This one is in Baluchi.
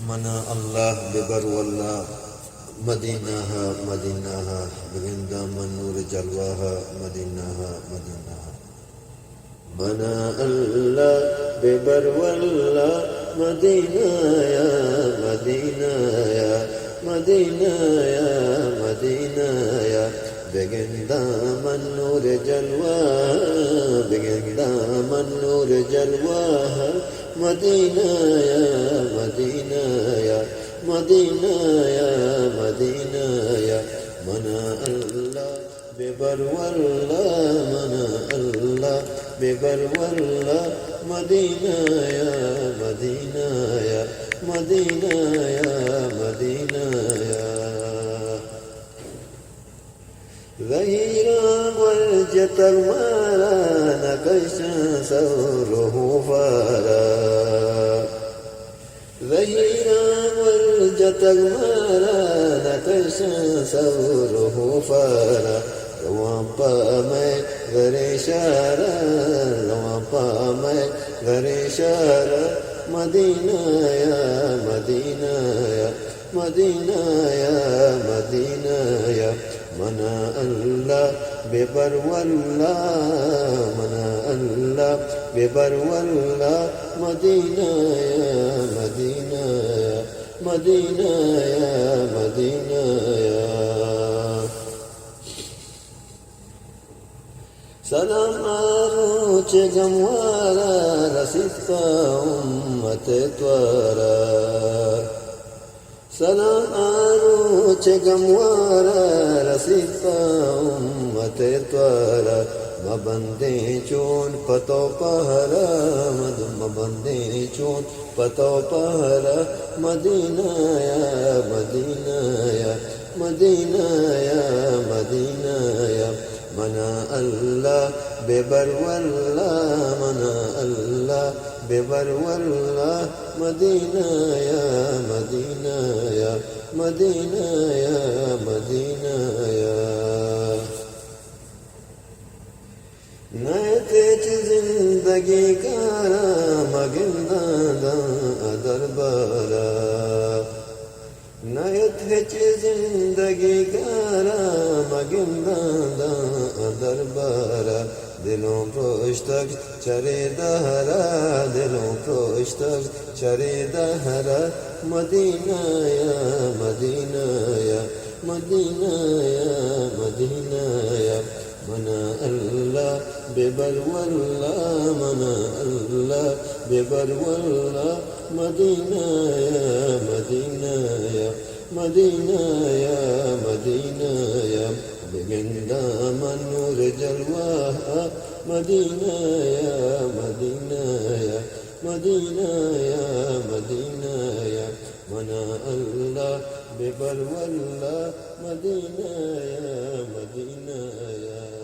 منا اللہ ببر واللہ مدینہ ءَ، مدینہ ءَ، بگنداں من نور جلوہ ءَ، مدینہ ءَ، مدینہ ءَ۔ منا اللہ ببر واللہ مدینہ ءَ، مدینہ ءَ، مدینہ ءَ، مدینہ ءَ۔ بگنداں من نور جلوہ ءَ، بگنداں من نور جلوہ ءَ، مدینہ ءَ، مدینہ ءَ، مدینہ ءَ، مدینہ ءَ۔ منا اللہ ببر واللہ، منا اللہ ببر واللہ مدینہ ءَ، مدینہ ءَ، مدینہ ءَ، مدینہ ءَ۔ زہیراں گور جتگ مارا، نہ کشاں سور ءُ ہوفارا۔ زہیراں گور جتگ مارا، نہ کشاں سور ءُ ہوفارا۔ رواں پہ مئے زریں شہر ءَ، رواں پہ مئے زریں شہر ءَ، مدینہ ءَ، مدینہ ءَ، مدینہ ءَ، مدینہ ءَ۔ منا اللہ ببر واللہ، منا اللہ ببر واللہ مدینہ ءَ، مدینہ ءَ، مدینہ ءَ، مدینہ ءَ۔ سلام آ روچ گموارا، رسیت پہ امت توارا۔ سلام آ روچ گموارا، رسیت پہ امت توارا۔ مبندیں چون پہ تو پہرا، مد-، مبندیں چون پہ تو پہرا۔ مدینہ ءَ، مدینہ ءَ، مدینہ ءَ، مدینہ ءَ۔ منا اللہ ببر واللہ، منا اللہ ببر واللہ مدینہ ءَ، مدینہ ءَ، مدینہ ءَ، مدینہ ءَ۔ نئیت ہچ زندگی کارا، مگنداں داں ءَ دربارا۔ نئیت ہچ زندگی کارا، مگنداں داں ءَ دربارا۔ دلوں پروشتگ چرے دہرا، دلوں پروشتگ چرے دہرا۔ مدینہ ءَ، مدینہ ءَ، مدینہ ءَ، مدینہ ءَ۔ منا اللہ ببر واللہ، منا اللہ ببر واللہ مدینہ ءَ، مدینہ ءَ، مدینہ ءَ، مدینہ ءَ۔ بگنداں من نور جلوہ ءَ، مدینہ ءَ، مدینہ ءَ، مدینہ ءَ، مدینہ ءَ۔ منا اللہ ببر واللہ مدینہ ءَ، مدینہ ءَ۔